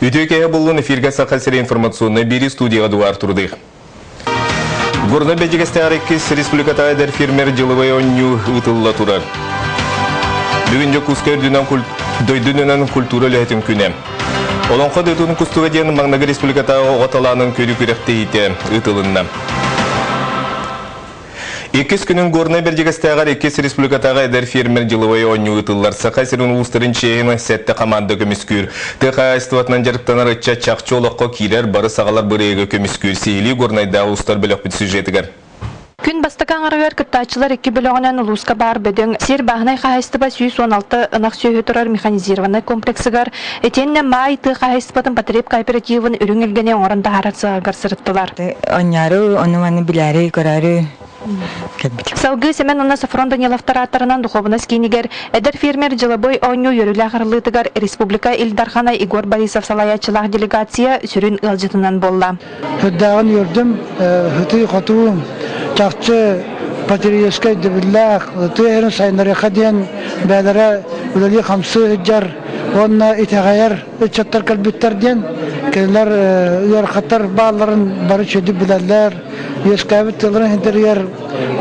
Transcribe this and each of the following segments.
Үтүө киэһэ буоллун, эфиргэ Саха сирэ информационнай биэрии студияҕа Эдуард Трудых. Горнай Бэдьигэстээҕэр иккис республикатааҕы эдэр фермер дьылыбай оонньуу ыытылла турар. Бүгүн Дьокуускай үрдүнэн дойду үрдүнэн культура үлэһитин күнэ. Олоҥхо дойдутун кустуга диэн маҥнайгы республикатааҕы оҕо талаанын көрүү күрэхтэһиитэ ыытылынна. Иккис күнүн Горнай Бэрдьигэстээҕэр иккис республикатааҕы эдэр фермер дьыловой оонньуу ыытыллар. Саха сирин улуустарын чиэһин сэттэ хамаанда көмүскүүр. Тыа хаһаайыстыбатынан дьарыктанар ыччат чахчы олоххо киирэр, бары саҕалар бырайыагы көмүскүүр. Сиһилии Горнайдааҕы улуустар бөлөхпүт сюжетыгар. Күн бастакы аҥарыгар кыттааччылар икки бөлөҕүнэн улууска баар бөдөҥ сир бааһынай хаһаайыстыба 116 ынах сүөһү турар механизированнай комплексыгар итиэннэ Маай тыа хаһаайыстыбатын потреб кооперативын үрүҥ илгэни оҥорон таһаарар сыаҕыгар сырыттылар. Онньоору, ону-маны билээри, көрөөрү кэлбитим. Салгыы Сэмэн уонна Софрон Даниловтар ааттарынан духуобунас киинигэр эдэр фермер дьылабыай оонньуу үөрүүлээх арыллыытыгар республика Ил Дархана Егор Борисов салайааччылаах делегация сүрүн ыалдьытынан буолла. Үрдээҕин үөрдүм, ытыы-хотуу, чахчы патриотическай өйдөбүллээх, тыа эрин сайыннарыахха диэн бэйэлэрэ үлэлии-хамсыы сылдьар уонна итэҕэйэр ыччаттар кэлбиттэр диэн кинилэр ыарахаттар баалларын бары үчүгэйдик билэллэр, үөскээбит тылларын иһиттэригэр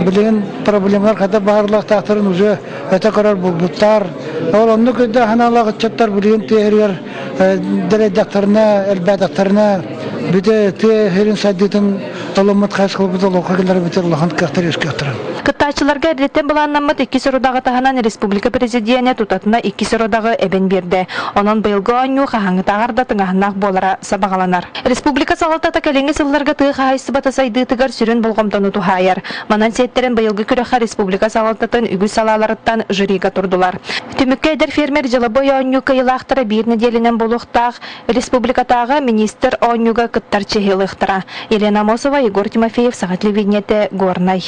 билигин проблемалар хайдах баһарыллыахтаахтарын уже өтө көрөр булбуттар. Ол оннук өйдөөх санаалаах ыччаттар билигин тыа иһигэр дэлэйдэхтэринэ, элбээтэхтэринэ бүтэ тыа сирин сайдыытын толоммут хайысхаларбыт олоххо киллэрбит улахан кыахтар үөскүөхтэрэ. Кыттааччыларга эрдэттэн былааннаммыт икки сорудаҕы таһынан республика президенэ тутатына икки сорудаҕы эбэн биэрдэ. Онон быйылгы оонньуу хаһааҥҥытааҕар да тыҥаһыннаах буолара сабаҕаланар. Республика салалтата кэлиҥҥи сылларга тыа хаһаайыстыбата сайдыытыгар сүрүн болҕомтону туһаайар. Манан сиэттэрэн быйылгы күрэххэ республика салалтатын үгүс салааларыттан жюрига турдулар. Түмүккэ эдэр фермер дьылабыай оонньуу кыайыылаахтара биир нэдиэлэнэн буолуохтаах республикатааҕы министр оонньууга кыттар чиэһи ылыахтара. Елена Амосова, Егор Тимофеев, Саха телевидениетэ, Горнай.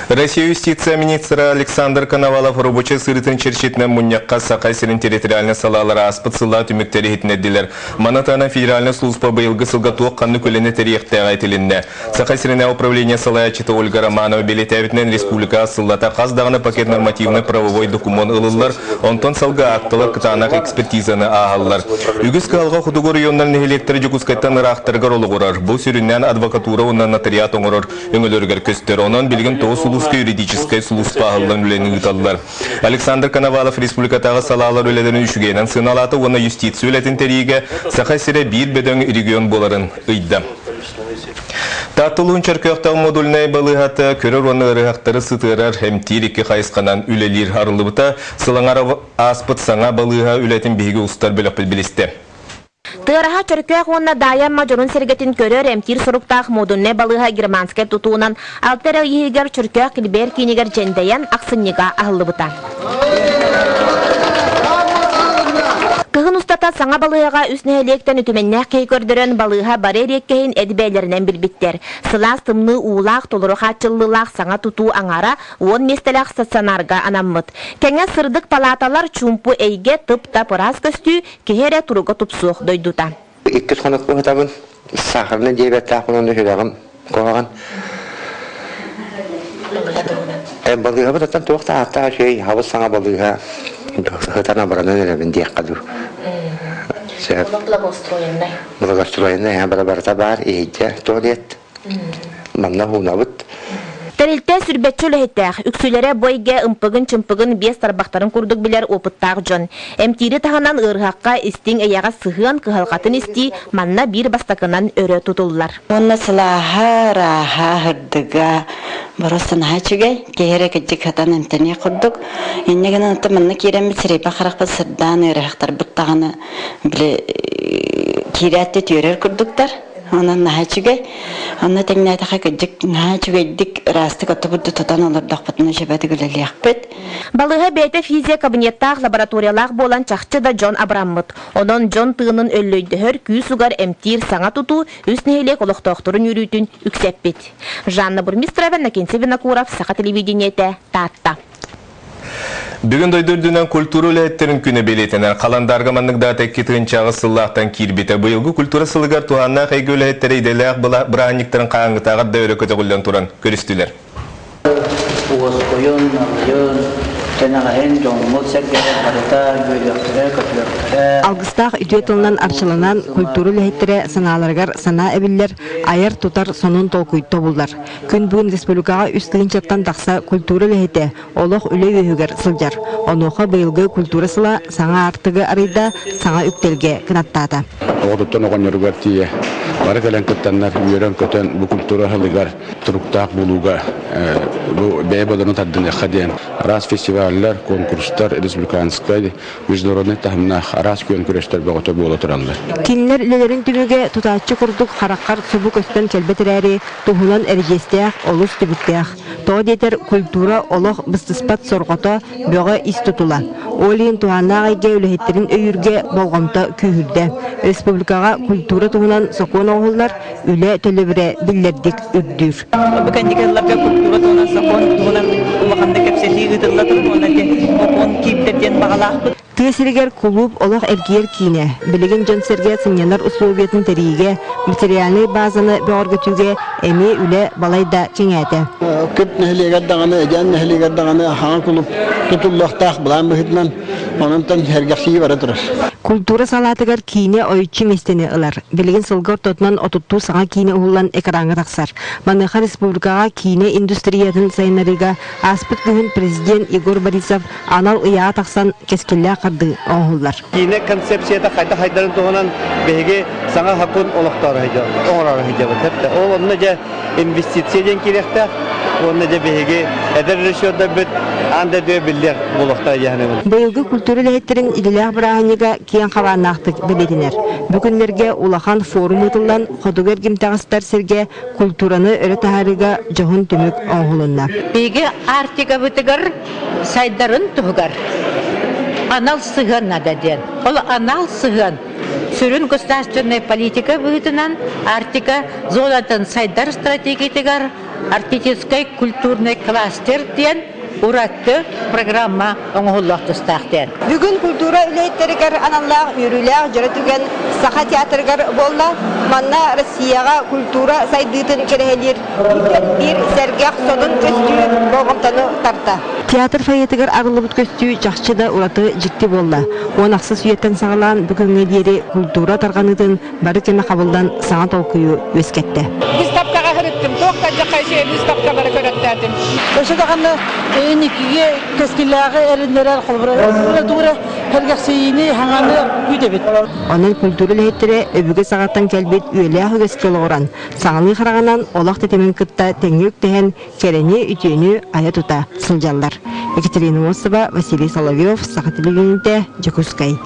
Россия юстиция министра Александр Коновалов рабочай сырыытын чэрчитинэн мунньахха Саха сирин территориальнай салаалара ааспыт сыллаа түмүктэри иһитиннэрдилэр. Маны таһынан федеральнай служба быйылгы сылга туох ханнык үлэни тэрийиэхтээҕэ этилиннэ. Саха сиринээҕи управление салайааччыта Ольга Романова бэлиэтээбитинэн республика сыллата хас даҕаны пакет нормативнай-правовой докумуон ылыллар, онтон салгыы аакталар кытаанах экспертизаны ааһаллар. Үгүс кыһалҕа хотугу оройуоннар нэһилиэктэрэ Дьокуускайтан ыраахтарыгар олоҕурар. Бу сүрүннээн адвокатура уонна нотариат оҥорор өҥөлөрүгэр көстөр. Онон билигин тоҕус улууска юридическай сулууспа аһыллан үлэни ыыталлар. Александр Коновалов республикатааҕы салаалар үлэлэрин үчүгэйинэн сыаналаата уонна юстиция үлэтин тэрийиигэ Саха сирэ биир бөдөҥ регион буоларын ыйда. Таатта улууһун Чөркөөхтөөх модульнай балыыһата көрөр уонна ыарыһахтары сытыарар, эмтиир икки хайысханан үлэлиир арыллыбыта. Сылаҥар ааспыт саҥа балыыһа үлэтин биһиги устар бөлөхпүт билистэ. Тыараһа Чөркөөх уонна Даайа Амма дьонун-сэргэтин көрөр, эмтиир соруктаах модульнай балыыһа германскай тутуунан алта эрэ ый иһигэр Чөркөөх килбиэр киинигэр дьэндэйэн ахсынньыга аһыллыбыта. Кыһын устата саҥа балыыһаҕа үс нэһилиэктэн үтүмэннээх киһи көрдөрөн, балыыһа бары эриэккэһин эт бэйэлэринэн билбиттэр. Сылаас тымныы уулаах, толору хааччыллыылаах саҥа тутуу аҥаара 10 миэстэлээх стационарга анаммыт. Кэҥэс сырдык палааталар, чуумпу эйгэ, тып-тап ыраас көстүү, киһи эрэ туруга тупсуох дойдута. Иккис хонук уһатабын, сахарный диабеттаахпын уонна сүрэҕим куһаҕан. Балыыһабыт оттон туох да ааттаах үчүгэй, хабыс саҥа балыыһа сытан абыранан эрэбин диэххэ дуу. Сөп. Благоустроенный. Благоустроенный, барыта баар, иһийдэ туалет. Манна уунабыт. Тэрилтэ сүрбэччэ үлэһиттээх, үксүлэрэ бу эйгэ ымпыгын-чымпыгын биэс тарбахтарын курдук билэр опыттаах дьон. Эмтиири таһынан ыарыһахха истиҥ эйэҕэс сыһыан кыһалҕатын истии манна биир бастакынан өрө тутуллар. Уонна сылааһа, ырааһа, сырдыга боруоста наһаа үчүгэй. Киһи эрэ кырдьык сатаан эмтэниэх курдук. Инньэ гынан оттон манна киирэммит сирэйбит-харахпыт сырдаан ыарыһахтарбыт даҕаны били киирээт да үтүөрэр курдуктар. Онон наһаа үчүгэй. Онно тэҥнээтэххэ кырдьык наһаа үчүгэйдик ыраастык оттубут тутан олордохпутуна сөбөтүк үлэлиэхпит. Балыыһа бэйэтэ физия кабинеттаах лабораториялаах буолан чахчы да дьон абыраммыт. Онон дьон тыынын өллөйдөһөр, күүс угар эмтиир саҥа тутуу үс нэһилиэк олохтоохторун үөрүүтүн үксэппит. Жанна Бурмистрова, Иннокентий Винокуров, Саха телевидениетэ, Таатта. Бүгүн дойду үрдүнэн культура үлэһиттэрин күнэ бэлиэтэнэр. Халандаарга маннык даата 2008 сыллаахтан киирбитэ. Быйылгы культура сылыгар туһааннаах эйгэ үлэһиттэрэ идэлээх бырааһынньыктарын хаһааҥҥытааҕар да өрө көтөҕүллэн туран көрүстүлэр. Уоскуйун, намыйын, Кэнэҕэһин дьоммут-сэргэбит барыта үөрүөхтэрэ-көтүөхтэрэ. Алгыстаах үтүө тылынан арчыланан, культура үлэһиттэрэ санааларыгар санаа эбиллэр, айар-тутар сонун толкуй тобуллар. Күн бүгүн республикаҕа үс тыһыынчаттан тахса культура үлэһитэ олох үлэ үөһүгэр сылдьар. Онуоха быйылгы культура сыла саҥа аартыгы арыйда, саҥа үктэлгэ кынаттаата. Оҕотуттан оҕонньоругар тиийэ бары кэлэн кыттаннар үөрэн-көтөн бу культура сылыгар туруктаах буолууга бу бэйэ бодону тардыныахха диэн араас фестиваллар, конкурстар, республиканскай, международнай таһымнаах араас күөн күрэстэр бөҕөтө буола тураллар. Кинилэр үлэлэрин түмүгэ тутааччы курдук хараххар субу көстөн кэлбэт эрээри, туһунан эридьиэстээх, олус түбүктээх. Тоҕо диэтэр, культура олох быстыспат сорҕото, бөҕө ис тутула. Ол иһин туһааннаах эйгэ үлэһиттэрин өйүүргэ болҕомто күүһүрдэ. Республикаҕа культура туһунан сокуон оҥоһуллар, үлэ төлөбүрэ биллэрдик үрдүүр. Бу кэнники сылларга культура туһунан сокуон туһунан улаханнык кэпсэтии ыытылла турар уонна сокуон киирдэр диэн баҕалаахпыт. Тыа сиригэр кулууп олох эргийэр киинэ. Билигин дьон-сэргэ сынньанар условиятын тэрийиигэ, материальнай базаны бөҕөргөтүүгэ эмиэ үлэ балайда кэҥээтэ. Күп нэһилиэгэр даҕаны, Эдьээн нэһилиэгэр даҕаны хаҥа кулууп тутуллуохтаах былаан быһыытынан онон сэргэхсийии бара турар. Культура салаатыгар киинэ ойуччу миэстэни ылар. Билигин сылга ортотунан отуттуу саҥа киинэ уһуллан экраҥҥа тахсар. Маныаха республикаҕа киинэ индустриятын сайыннарыыга ааспыт күһүн президент Егор Борисов анал ыйааҕа тахсан кэскиллээх хардыы оҥоһуллар. Киинэ концепцията хайдах хайдарын туһунан биһиги саҥа сокуон олохтоору оҥороору сылдьабыт. Ол онно дьэ инвестиция диэн киириэхтээх уонна дьэ биһиги эдэр режиссердарбыт аан дойдуга биллиэх буолуохтара дьаһаныбын. Быйылгы культура үлэһиттэрин идэлээх бырааһынньыга киэҥ хабааннаахтык бэлиэтэнэр. Бу күннэргэ улахан форум ыытыллан, хотугу эргимтэҕэ сытар сиргэ культураны өрө таһаарыыга дьоһун түмүк оҥоһулунна. Биһиги Арктикабытыгар сайдарын туһугар анал сыһыан наада диэн. Ол анал сыһыан сүрүн государственнай политика быһыытынан Арктика зонатын сайдар стратегиятыгар арктическай культурный кластер диэн ураты программа оҥоһуллуох тустаах диэн. Бүгүн культура үлэһиттэригэр аналлаах үөрүүлээх дьоро түгэн Саха театрыгар буолла. Манна Россияҕа культура сайдыытын кэрэһэлиир биир сэргэх сонун көстүү болҕомтону тарта. Театр фойетыгар арыллыбыт көстүү чахчы да ураты дьикти буолла. Уон ахсыс үйэттэн саҕалаан бүгүҥҥэ диэри культура тарҕаныытын бары кэмэ хабыллан саҥа толкуйу үөскэттэ. Выставкаҕа сырыттым. Туох да дьахай выставкалары көрөттөөтүм. Өссө даҕаны инникигэ кэскиллээҕи эрэннэрэр холобура сэргэхсийиини хаҥаны күүтэбит. Онон культура үлэһиттэрэ өбүгэ саҕаттан кэлбит үйэлээх үгэскэ олоҕуран, саҥалыы хараҕынан олох тэтимин кытта тэҥҥэ үктэһэн, кэрэни, үтүөнү айа-тута сылдьаллар. Екатерина Мосова, Василий Соловьев, Саха телевидениетэ, Дьокуускай.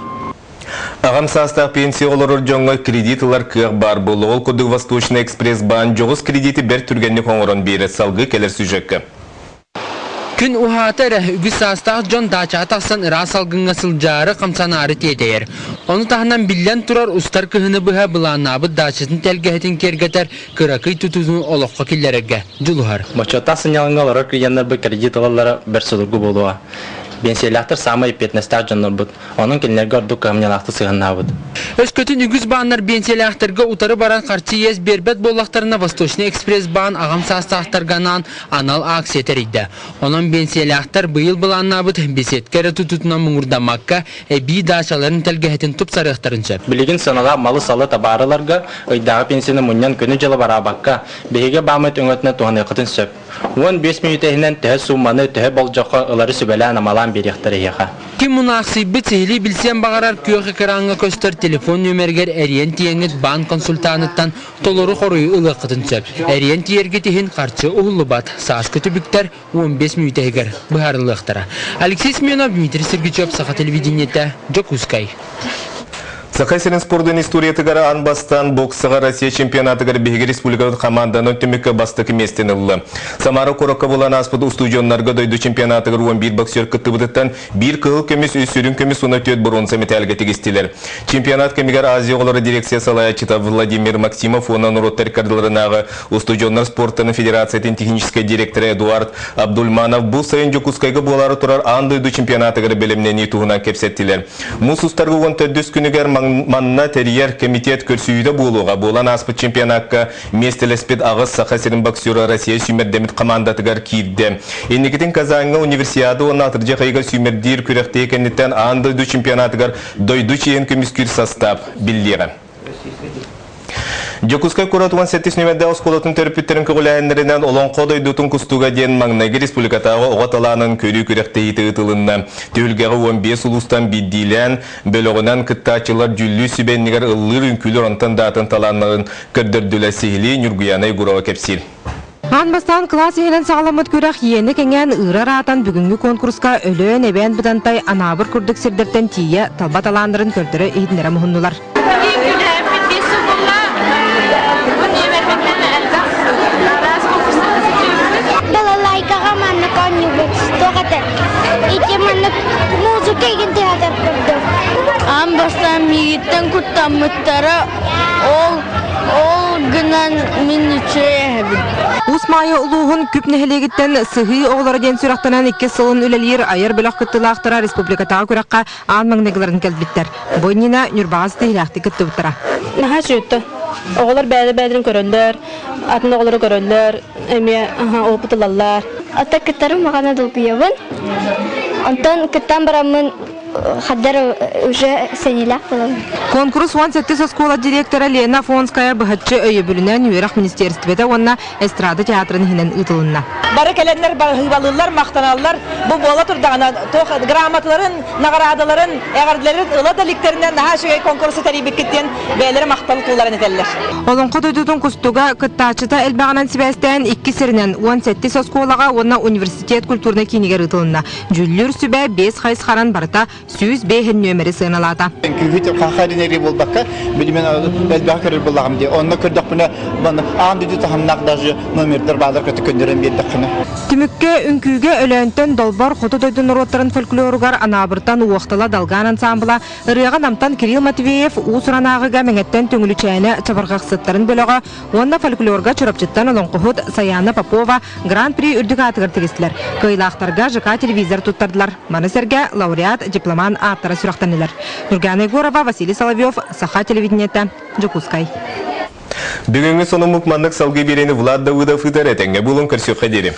Аҕам саастаах пенсия олорор дьоҥҥо кредит ылар кыах баар буолла. Ол курдук Восточный экспресс баан дьоҕус кредити бэрт түргэнник оҥорон биэрэр. Салгыы кэлэр сюжекка. Күн уһаата эрэ, үгүс саастаах дьон даачаҕа тахсан ыраас салгыҥҥа сылдьаары, хамсанаары тиэтэйэр. Ону таһынан биллэн турар устар кыһыны быһа былааннаабыт даачатын тэлгэһэтин киэргэтэр кыракый тутууну олоххо киллэрэргэ дьулуһар. Бочуоттаах сынньалаҥҥа олорор клиеннарбыт кредит ылаллара бэрт судургу буолуоҕа. Биэнсийэлээхтэр саамай эппиэтинэстээх дьоннорбут. Онон кинилэргэ ордук кыһамньылаахтык сыһыаннаабыт. Өскөтүн үгүс бааннар биэнсийэлээхтэргэ утары баран харчы иэс биэрбэт буоллахтарына Восточный экспресс баан аҕам саастаахтарга анаан анал акция тэрийдэ. Онон биэнсийэлээхтэр быйыл былааннаабыт беседка эрэ тутуутунан муҥурдаммакка, эбии даачаларын тэлгэһэтин тупсарыахтарын сөп. Билигин сыаналаах малы-салы табаарыларга ыйдааҕы пенсияны мунньан күнү-дьылы бараабакка, биһиги бааммыт өҥөтүнэн туһаныаххытын сөп. 15 мүнүүтэ иһинэн төһө суумманы, төһө болдьоххо ылары сүбэлээн-амалаан биэриэхтэрэ эһиэхэ. Ким мунаахсыйбыт сиһилии билсиэн баҕарар күөх экраҥҥа көстөр телефон нүөмэригэр эрийэн тиийэҥҥит баан консультаныттан толору хоруйу ылыаххытын сөп. Эрийэн тиийэргит иһин харчы уһуллубат. Сааскы түбүктэр 15 мүнүүтэ иһигэр быһаарыллыахтара. Алексей Семенов, Дмитрий Сергучев, Саха телевидениетэ, Дьокуускай. Саха сирин спордун историятыгар аан бастаан боксаҕа Россия чемпионатыгар биһиги республикабыт хамаанданан түмүккэ бастакы миэстэни ылла. Самара куоракка буолан ааспыт устудьуоннарга дойду чемпионатыгар 11 боксер кыттыбытыттан биир кыһыл көмүс, үс сүрүн көмүс уонна түөрт боруонса мэтээлгэ тигистилэр. Чемпионат кэмигэр Азия оҕолоро дирекция салайааччыта Владимир Максимов уонна норуоттар ыккардыларынааҕы устудьуоннар спортарын федерациятын техническэй директора Эдуард Абдульманов бу сайын Дьокуускайга буолаары турар аан дойду чемпионатыгар бэлэмнэнии туһунан кэпсэттилэр. Муус устарга 14 күнүгэр маҥнай Манна тэрийэр комитет көрсүһүүтэ буолуоҕа. Буолан ааспыт чемпионакка миэстэлэспит аҕыс Саха сирин боксера Россия сүүмэрдэммит хамаандатыгар киирдэ. Инникитин Казаньҥа универсиада уонна атырдьах ыйыгар сүүмэрдиир күрэхтэһии кэнниттэн аан дойду чемпионатыгар дойду чиэһин көмүскүүр састаап биллиэҕэ. Дьокуускай куорат 17 нүмердээх оскуолатын төрөппүттэрин көҕүлээһиннэринэн Олоҥхо дойдутун кустуга диэн маҥнайгы республикатааҕы оҕо талаанын көрүү күрэхтэһиитэ ыытылынна. Түһүлгэҕэ 15 улуустан биирдиилээн, бөлөҕүнэн кыттааччылар дьүүллүүр сүбэ иннигэр ыллыыр үҥкүүлэр онтон да атын талааннарын көрдөрдүлэр сиһилии Ньургуйаана Егорова кэпсиир. Аан бастаан кылаас иһинэн саҕаламмыт күрэх иэнэ кэҥээн ыырар аатан бүгүҥҥү куонкуруска Өлөөн, Эбээн Бытантай, Анаабыр курдук сирдэртэн тиийэ талба талааннарын көрдөрө иһитиннэрэ муһуннулар. Балалайкаҕа маннык оонньуубут туох этэ ити маннык музыка игин театр курдук. Аан бастаан миигиттэн куттаммыттара ол ол гынан мин үчүгэй эһэбин. Уус Маайа улууһун Күп нэһилиэгиттэн Сыһыы оҕолоро диэн сүрэхтэнэн иккис сылын үлэлиир айар бөлөх кыттыылаахтара республикатааҕы күрэххэ аан маҥнайгыларын кэлбиттэр. Бу иннинэ Ньурбаҕа ситиһиилээхтик кыттыбыттара. Наһаа үчүгэй Оҕолор бэйэ-бэйэлэрин көрөллөр, атын оҕолору көрөллөр, эмиэ опыт ылаллар. Ата кыттарым маҕана долгуйабын. Онтон кыттан бараммын хаддар уже сэнилээх буолабын. Конкурс 17 оскуола директора Лена Афонская быһаччы өйөбүлүнэн үөрэх министиэристибэтэ уонна эстрада театрын иһинэн ыытылынна. Бары кэлэннэр баһыыбалыыллар, махтаналлар. Бу буола турдаҕына туох грамоталарын, наҕараадаларын, эҕэрдэлэрин ыла да иликтэринэ наһаа үчүгэй конкурсу тэрийбиккит диэн бэйэлэрэ махтал тылларын этэллэр. Олоҥхо дойдутун кустуга кыттааччыта элбэҕинэн сибээстээн икки сиринэн 17 оскуолаҕа уонна университет культурнай киинигэр ыытылынна. Дьүүллүүр сүбэ биэс хайысханан барыта 105 нүөмэри сыаналаата. Үҥкүүһүт хахаринери буолбакка, билимин элбэҕи көрөр буоллаҕым дии. Онно көрдөхпүнэ, аан дойду таһымнаах даже номердар баалар көтө көннөрөн биэрдэххинэ. Түмүккэ үҥкүүгэ Өлөөнтөн Долбор хоту дойду норуоттарын фольклоругар Анаабыртан Уохтала Далгаан ансаамбыла, ырыаҕа Намтан Кирилл Матвеев, уус-уран ааҕыыга Мэҥэттэн Түҥүлүчээнэ чабырҕахсыттарын бөлөҕө уонна фольклорга Чурапчыттан олоҥхоһут Саяна Попова Гран-при үрдүк аатыгар тигистилэр. Кыайыылаахтарга ЖК телевизор туттардылар. Маны сэргэ лауреат, дипломан ааттара сүрэхтэннилэр. Нургана Егорова, Василий Соловьев, Саха телевидениетэ, Дьокуускай. Бүгүҥҥү сонуммут маннык салгыы биэриини Влад Давыдов ыытар этэҥҥэ буолун көрсүөххэ диэри.